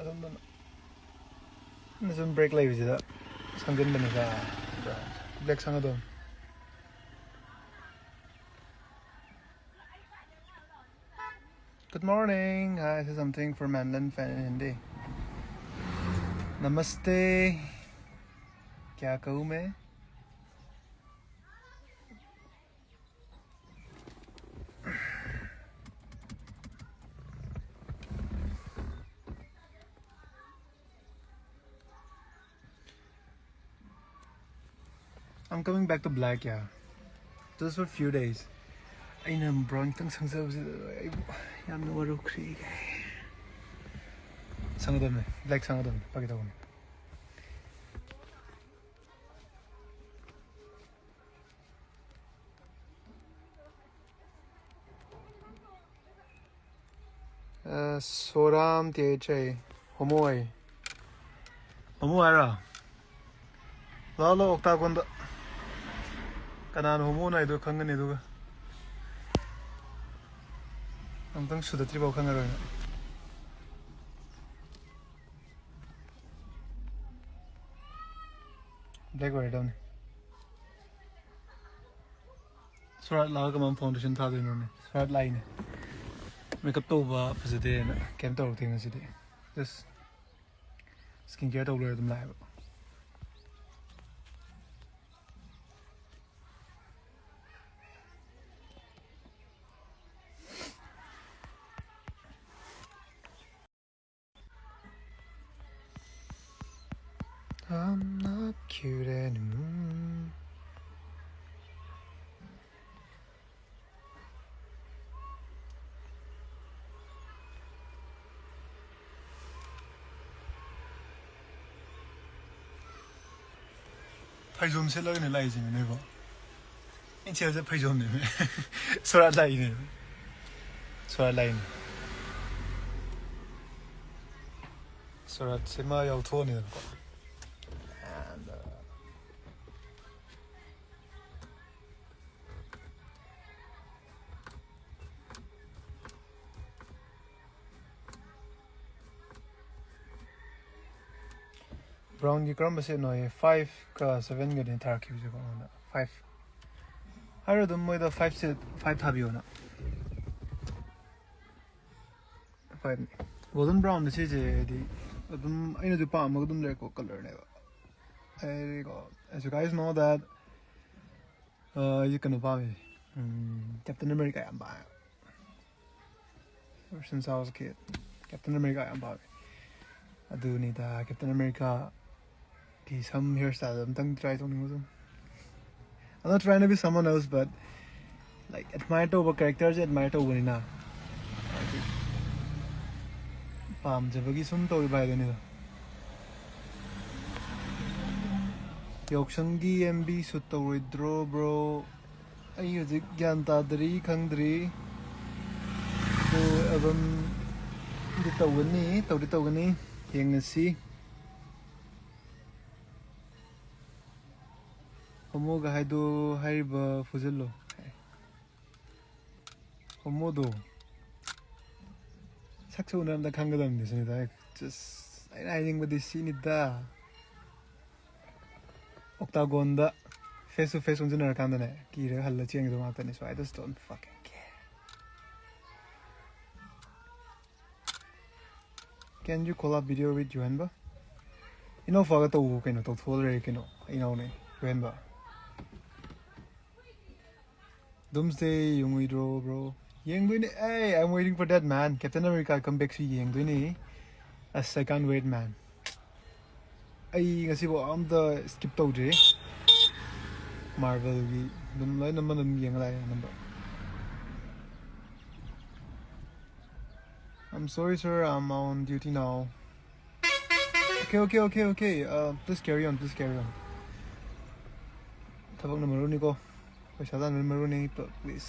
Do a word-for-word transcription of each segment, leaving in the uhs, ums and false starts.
ꯑꯁꯣꯝꯗꯅ꯫ ꯁꯨꯝ ꯕ꯭ꯔꯦꯛ ꯂꯩꯕꯁꯤꯗ ꯁꯪꯖꯤꯟꯕꯅꯤꯗ꯫ ꯕ꯭ꯂꯦꯛ ꯁꯪꯒꯗꯧꯅꯤ꯫ Good morning. Hi, this is something for Manlan fan in Hindi. Namaste. क्या कहूँ मैं? I'm coming back to black, yeah. Just for few days. ꯑꯩꯅ brown ꯈꯤꯇꯪ ꯁꯪꯖꯕꯁꯤꯗ ꯑꯩꯕꯨ ꯌꯥꯝꯅ ꯋꯥꯔꯧꯈ꯭ꯔꯦ꯫ ꯁꯪꯒꯗꯕꯅꯦ, black ꯁꯪꯒꯗꯕꯅꯦ, ꯐꯥꯒꯤ ꯇꯧꯕꯅꯦ꯫ ꯑ, ꯁꯣꯔꯥꯝ ꯇꯤ ꯑꯩꯆ ꯑꯥꯏ, ꯍꯣꯃꯣ ꯑꯥꯏ꯫ ꯍꯣꯃꯣ ꯍꯥꯏꯔꯣ? ꯂꯥꯛꯑꯣ, ꯂꯥꯛꯑꯣ, octagonꯗ꯫ ꯀꯅꯥꯅ ꯍꯣꯃꯣꯅꯣ ꯍꯥꯏꯗꯣ ꯈꯪꯒꯅꯤ ꯑꯗꯨꯒ꯫ ꯑꯃꯨꯛꯇꯪ ꯁꯨꯗꯠꯇ꯭ꯔꯤꯐꯥꯎ ꯈꯪꯉꯔꯣꯏ ꯅꯪ꯫ Black ꯑꯣꯏꯔꯗꯧꯅꯤ꯫ ꯁꯣꯔꯥꯠ ꯂꯥꯛꯑꯒ ꯀꯃꯥꯏꯅ foundation ꯊꯥꯗꯣꯏꯅꯣꯅꯦ? ꯁꯣꯔꯥꯠ ꯂꯥꯛꯏꯅꯦ꯫ Makeup ꯇꯧꯕ ꯐꯖꯗꯦꯅ ꯀꯩꯝ ꯇꯧꯔꯛꯇꯦ ꯉꯁꯤꯗꯤ꯫ Just skin care ꯇꯧ ꯂꯣꯏꯔ ꯑꯗꯨꯝ ꯂꯥꯛꯑꯦꯕ꯫ I'm not cute anymore. ꯐꯩꯖꯣꯝ ꯁꯦꯠꯂꯒꯅꯦ ꯂꯥꯛꯏꯁꯤꯅꯦ ꯅꯣꯏꯕꯣ꯫ ꯑꯩꯅ ꯁꯦꯠꯂꯤꯁꯦ ꯐꯩꯖꯣꯝꯅꯦꯃꯦ꯫ ꯁꯣꯔꯥꯠ ꯂꯥꯛꯏꯅꯦ꯫ ꯁꯣꯔꯥꯠ ꯂꯥꯛꯏꯅꯦ꯫ ꯁꯣꯔꯥꯠꯁꯤꯃ ꯌꯥꯎꯊꯣꯛꯑꯅꯤꯗꯅꯀꯣ꯫ And, uh, Brownꯒꯤ ꯀꯔꯝꯕ setꯅꯣ ꯍꯥꯏꯌꯦ? Fiveꯀ sevenꯒꯅꯦ ꯊꯥꯔꯛꯈꯤꯕꯁꯦꯀꯣ ꯑꯩꯉꯣꯟꯗ꯫ Five ꯍꯥꯏꯔꯣ ꯑꯗꯨꯝ ꯃꯣꯏꯗ five set, five ꯊꯥꯕꯤꯌꯣꯅ꯫ Fiveꯅꯤ꯫ Golden brownꯗ ꯁꯤꯁꯦ ꯍꯥꯏꯗꯤ ꯑꯗꯨꯝ ꯑꯩꯅꯁꯨ ꯄꯥꯝꯃꯒ ꯑꯗꯨꯝ ꯂꯩꯔꯛꯄ colorꯅꯦꯕ꯫ ꯑꯩꯀꯣ, as you guys know that, ꯑꯩꯁꯦ ꯀꯩꯅꯣ ꯄꯥꯝꯃꯦ꯫ Captain America ꯌꯥꯝ ꯄꯥꯝꯃꯦ꯫ Ever since I was a kid, Captain America ꯌꯥꯝ ꯄꯥꯝꯃꯦ꯫ ꯑꯗꯨꯅꯤꯗ, Captain Americaꯒꯤ ꯁꯝ hairstyle ꯑꯝꯇꯪ try ꯇꯧꯅꯤꯡꯕ ꯁꯨꯝ꯫ I'm not trying to be someone else, but, like, admire ꯇꯧꯕ characterꯁꯦ admire ꯇꯧꯕꯅꯤꯅ ꯍꯥꯏꯗꯤ ꯄꯥꯝꯖꯕꯒꯤ ꯁꯨꯝ ꯇꯧꯔꯤꯕ ꯍꯥꯏꯗꯨꯅꯤꯗ꯫ ꯌꯥꯎꯁꯪꯒꯤ MV shoot ꯇꯧꯔꯣꯏꯗ꯭ꯔꯣ, bro? ꯑꯩ ꯍꯧꯖꯤꯛ ꯒ꯭ꯌꯥꯟ ꯇꯥꯗ꯭ꯔꯤ, ꯈꯪꯗ꯭ꯔꯤ꯫ ꯑꯗꯨ albumꯗꯤ ꯇꯧꯒꯅꯤ, ꯇꯧꯗꯤ ꯇꯧꯒꯅꯤ, ꯌꯦꯡꯉꯁꯤ꯫ Homoꯒ ꯍꯥꯏꯗꯣ, ꯍꯥꯏꯔꯤꯕ ꯐꯨꯖꯤꯜꯂꯣ꯫ Homoꯗꯣ ꯁꯛꯁꯨ ꯎꯅꯔꯝꯗ ꯈꯪꯒꯗꯕꯅꯤ ꯁꯤꯅꯤꯗ꯫ ꯑꯩ just, ꯑꯩꯅ ꯍꯥꯏꯅꯤꯡꯕꯗꯤ ꯁꯤꯅꯤꯗ꯫ Octagonꯗ face to face ꯑꯣꯟꯁꯤꯟꯅꯔꯀꯥꯟꯗꯅꯦ, ꯀꯤꯔꯒ ꯍꯜꯂ ꯆꯦꯟꯒꯗꯧ ꯉꯥꯛꯇꯅꯤ꯫ So I just don't fucking care. Can you collab video with ꯌꯨꯍꯦꯟꯕ? ꯏꯅꯧꯐꯥꯒ ꯇꯧ ꯀꯩꯅꯣ, ꯇꯧꯊꯣꯛꯑ ꯂꯩꯔꯦ ꯀꯩꯅꯣ, ꯏꯅꯧꯅꯦ ꯌꯨꯍꯦꯟꯕ꯫ Doomsday ꯌꯦꯡꯉꯣꯏꯗ꯭ꯔꯣ, bro? ꯌꯦꯡꯗꯣꯏꯅꯦ꯫ Hey, I'm waiting for that, man. Captain America comebackꯁꯨ ꯌꯦꯡꯗꯣꯏꯅꯦ꯫ ꯑꯁ, I can't wait, man. ꯑꯩ ꯉꯁꯤꯐꯥꯎ ꯑꯝꯇ skip ꯇꯧꯗ꯭ꯔꯤ꯫ Marvelꯒꯤ ꯑꯗꯨꯝ ꯂꯣꯏꯅꯃꯛ ꯑꯗꯨꯝ ꯌꯦꯡꯉ ꯂꯥꯛꯑꯦ ꯑꯅꯝꯕ꯫ I'm sorry, sir. I'm on duty now. Okay, okay, okay, okay. Uh, please carry on, please carry on. ꯊꯕꯛꯅ ꯃꯔꯨꯅꯤꯀꯣ꯫ ꯄꯩꯁꯥ ꯇꯥꯟꯕꯅ ꯃꯔꯨꯅꯤ, please.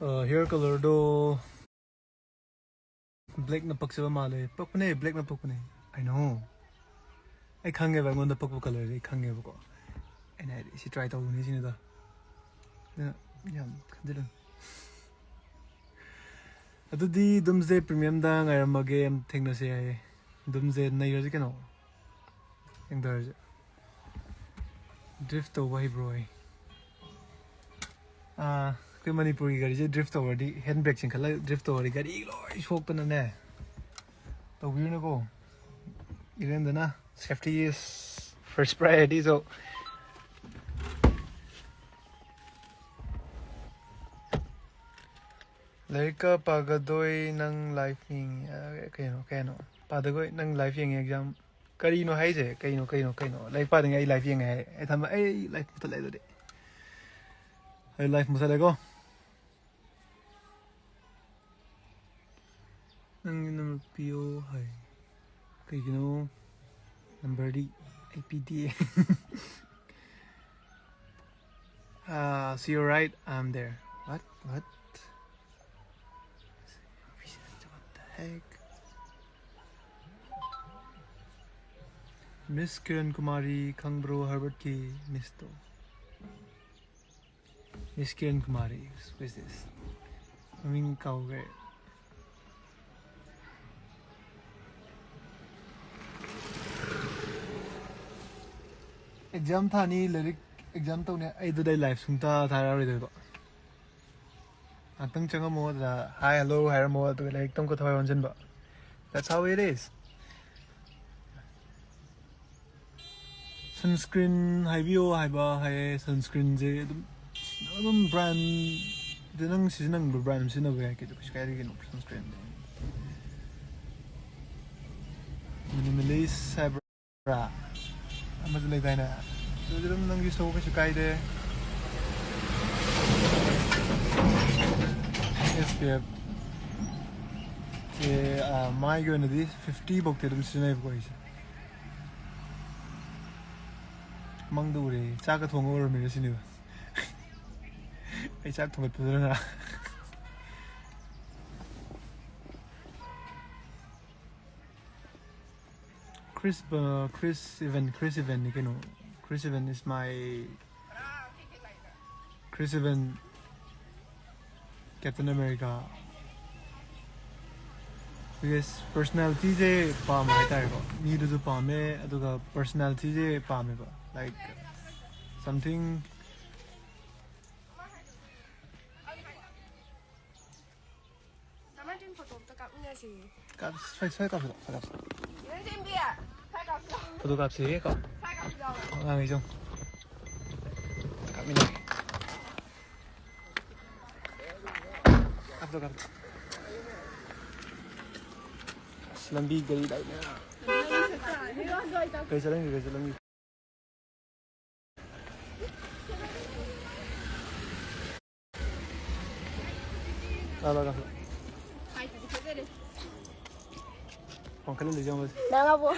ꯍꯤꯌꯔ ꯀꯂꯔꯗꯣ ꯕ꯭ꯂꯦꯛꯅ ꯄꯛꯆꯕ ꯃꯥꯜꯂꯦ꯫ ꯄꯛꯄꯅꯦ, ꯕ꯭ꯂꯦꯛꯅ ꯄꯛꯄꯅꯦ꯫ I know. ꯑꯩ ꯈꯪꯉꯦꯕ, ꯑꯩꯉꯣꯟꯗ ꯄꯛꯄ ꯀꯂꯔꯁꯦ ꯑꯩ ꯈꯪꯉꯦꯕꯀꯣ꯫ ꯑꯩꯅ ꯍꯥꯏꯗꯤ ꯁꯤ ꯇ꯭ꯔꯥꯏ ꯇꯧꯕꯅꯤ ꯁꯤꯅꯤꯗ꯫ ꯑꯗꯨꯅ ꯌꯥꯝ ꯈꯟꯖꯤꯜꯂꯨꯅꯨ꯫ ꯑꯗꯨꯗꯤ ꯗꯨꯝꯁꯗꯦ ꯄ꯭ꯔꯤꯃꯤꯌꯝꯗ ꯉꯥꯏꯔꯝꯃꯒꯦ, ꯌꯥꯝ ꯊꯦꯡꯅꯁꯦ ꯍꯥꯏꯌꯦ꯫ ꯗꯨꯝꯁꯗꯦ ꯅꯩꯔꯁꯤ ꯀꯩꯅꯣ꯫ ꯌꯦꯡꯊꯔꯁꯦ꯫ ꯗ꯭ꯔꯤꯐ ꯇꯧꯕ ꯍꯩꯕ꯭ꯔꯣ ꯑꯩ? ꯑꯥ, ꯑꯩꯈꯣꯏ ꯃꯅꯤꯄꯨꯔꯒꯤ ꯒꯥꯔꯤꯁꯦ ꯗ꯭ꯔꯤꯐ ꯇꯧꯔꯗꯤ, ꯍꯦꯟ ꯕ꯭ꯔꯦꯛ ꯆꯤꯡꯈꯠꯂꯒ ꯗ꯭ꯔꯤꯐ ꯇꯧꯔꯗꯤ ꯒꯥꯔꯤ ꯂꯣꯏ ꯁꯣꯛꯇꯅꯅꯦ꯫ ꯇꯧꯕꯤꯔꯨꯅꯨꯀꯣ꯫ ꯏꯔꯦꯟꯗꯅ, safety is first priority, so꯫ ꯂꯥꯏꯔꯤꯛꯀ ꯄꯥꯒꯗꯣꯏ ꯅꯪ ꯂꯥꯏꯐ ꯌꯦꯡꯉꯤ꯫ ꯑ, ꯀꯩꯅꯣ, ꯀꯩꯅꯣ? ꯄꯥꯗꯒꯣꯏ ꯅꯪ ꯂꯥꯏꯐ ꯌꯦꯡꯉꯤ ꯑꯦꯛꯖꯥꯝ꯫ ꯀꯔꯤꯅꯣ ꯍꯥꯏꯁꯦ? ꯀꯩꯅꯣ, ꯀꯩꯅꯣ, ꯀꯩꯅꯣ? ꯂꯥꯏꯔꯤꯛ ꯄꯥꯗ꯭ꯔꯤꯉꯩ ꯑꯩ ꯂꯥꯏꯐ ꯌꯦꯡꯉꯦ ꯍꯥꯏ꯫ ꯑꯩ ꯊꯝꯃ-, ꯑꯩ ꯂꯥꯏꯐ ꯃꯨꯊꯠꯂꯦ ꯑꯗꯨꯗꯤ꯫ ꯑꯩ ꯂꯥꯏꯐ ꯃꯨꯊꯠꯂꯦꯀꯣ꯫ ꯅꯪꯒꯤ ꯅꯝꯕꯔ ꯄꯤꯌꯣ ꯍꯥꯏ꯫ ꯀꯩꯒꯤꯅꯣ? ꯅꯝꯕꯔꯗꯤ ꯑꯩ ꯄꯤꯗꯦ꯫ Ah, see you right, I'm there. What? What? What the heck? Miss Kiran Kumari ꯈꯪꯕ꯭ꯔꯣ ꯍꯔꯕꯔꯠꯀꯤ ꯃꯤꯁꯇꯣ? Miss Kiran Kumari, who is this? ꯃꯃꯤꯡ ꯀꯥꯎꯈ꯭ꯔꯦ꯫ ꯑꯦꯛꯖꯥꯝ ꯊꯥꯅꯤ, ꯂꯥꯏꯔꯤꯛ ꯑꯦꯛꯖꯥꯝ ꯇꯧꯅꯤ, ꯑꯩ ꯑꯗꯨꯗꯩ ꯂꯥꯏꯐ ꯁꯨꯡꯊꯥ ꯊꯥꯔꯛꯑꯔꯣꯏꯗꯣꯏꯕ꯫ ꯉꯥꯛꯇꯪ ꯆꯪꯉꯝꯃꯣ, ꯑꯗꯨꯗ hi hello ꯍꯥꯏꯔꯝꯃꯣ, ꯑꯗꯨꯒ ꯂꯥꯏꯔꯤꯛꯇ ꯑꯃꯨꯛꯀ ꯊꯋꯥꯏ ꯑꯣꯟꯁꯤꯟꯕ꯫ That's how it is. Sunscreen ꯍꯥꯏꯕꯤꯌꯣ ꯍꯥꯏꯕ ꯍꯥꯏꯌꯦ꯫ ꯁꯟꯁꯀ꯭ꯔꯤꯟꯁꯦ ꯑꯗꯨꯝ, ꯑꯗꯨꯝ ꯕ꯭ꯔꯥꯟꯁꯦ ꯅꯪ ꯁꯤꯖꯤꯟꯅꯅꯤꯡꯕ ꯕ꯭ꯔꯥꯟ ꯑꯃ ꯁꯤꯖꯤꯟꯅꯕ ꯌꯥꯏ ꯀꯩꯅꯣ, ꯀꯩꯁꯨ ꯀꯥꯏꯗꯦ ꯀꯩꯅꯣ꯫ ꯁꯟꯁꯀ꯭ꯔꯤꯟ ꯃꯤꯅꯤꯃꯦꯂꯤꯁ ꯍꯥꯏꯕ꯭ꯔꯥ ꯑꯃꯁꯨ ꯂꯩꯗꯥꯏꯅꯦ? ꯑꯗꯨꯗꯤ ꯑꯗꯨꯝ ꯅꯪꯒꯤ ꯁꯣ ꯀꯩꯁꯨ ꯀꯥꯏꯗꯦ꯫ ꯑꯦꯁ ꯄꯤ ꯑꯦꯐ ꯁꯦ, ꯑꯥ, ꯃꯥꯏꯒꯤ ꯑꯣꯏꯅꯗꯤ ꯐꯤꯐꯇꯤ ꯐꯥꯎꯗꯤ ꯑꯗꯨꯝ ꯁꯤꯖꯤꯟꯅꯩꯕꯀꯣ ꯑꯩꯁꯦ꯫ ꯃꯪꯗ ꯎꯔꯦ, ꯆꯥꯛꯀ ꯊꯣꯡꯉ ꯎꯔꯝꯃꯤꯔ ꯁꯤꯅꯦꯕ꯫ ꯑꯩ ꯆꯥꯛ ꯊꯣꯡꯒꯠꯄꯗꯨꯅ꯫ Chris, uh, Chris Evans, Chris Evans ꯅꯤ ꯀꯩꯅꯣ. Chris Evans is my, Chris Evans, Captain America. Because personality ꯁꯦ ꯄꯥꯝꯕ ꯍꯥꯏꯇꯥꯔꯦꯀꯣ. ꯃꯤꯗꯨꯁꯨ ꯄꯥꯝꯃꯦ, ꯑꯗꯨꯒ personality ꯁꯦ ꯄꯥꯝꯃꯦꯕ. Like, something. ꯆꯃꯥꯏꯇꯤꯟ ꯐꯣꯇꯣ ꯑꯝꯇ ꯀꯥꯞꯃꯤꯟꯅꯁꯤ꯫ ꯀꯥꯞ-, ꯁ꯭ꯋꯥꯏ, ꯁ꯭ꯋꯥꯏ ꯀꯥꯞꯁꯤꯔꯣ? ꯁ꯭ꯋꯥꯏ ꯀꯥꯞꯁꯤꯔꯣ? ꯅꯤꯡꯊꯦꯝꯕꯤ! ꯁ꯭ꯋꯥꯏ ꯀꯥꯞꯁꯤꯔꯣ? ꯐꯣꯇꯣ ꯀꯥꯞꯁꯤꯌꯦꯀꯣ꯫ ꯁ꯭ꯋꯥꯏ ꯀꯥꯞꯁꯤꯔꯣ? ꯑꯉꯥꯡꯈꯩ ꯆꯪꯉꯣ꯫ ꯀꯥꯞꯃꯤꯟꯅꯁꯤ꯫ ꯀꯥꯞꯇꯣ, ꯀꯥꯞꯇꯣ꯫ ꯑꯁ, ꯂꯝꯕꯤ ꯒꯥꯔꯤ ꯂꯥꯛꯏꯅꯦ꯫ ꯀꯩ ꯆꯠꯂꯝꯒꯦ, ꯀꯩ ꯆꯠꯂꯝꯒꯦ? ꯀꯥꯞꯂꯣ, ꯀꯥꯞꯂꯣ꯫ ꯋꯥꯡꯈꯠꯍꯜꯂꯤꯁꯦ ꯌꯦꯡꯉꯣ꯫ ꯅꯪ ꯑꯕꯣ꯫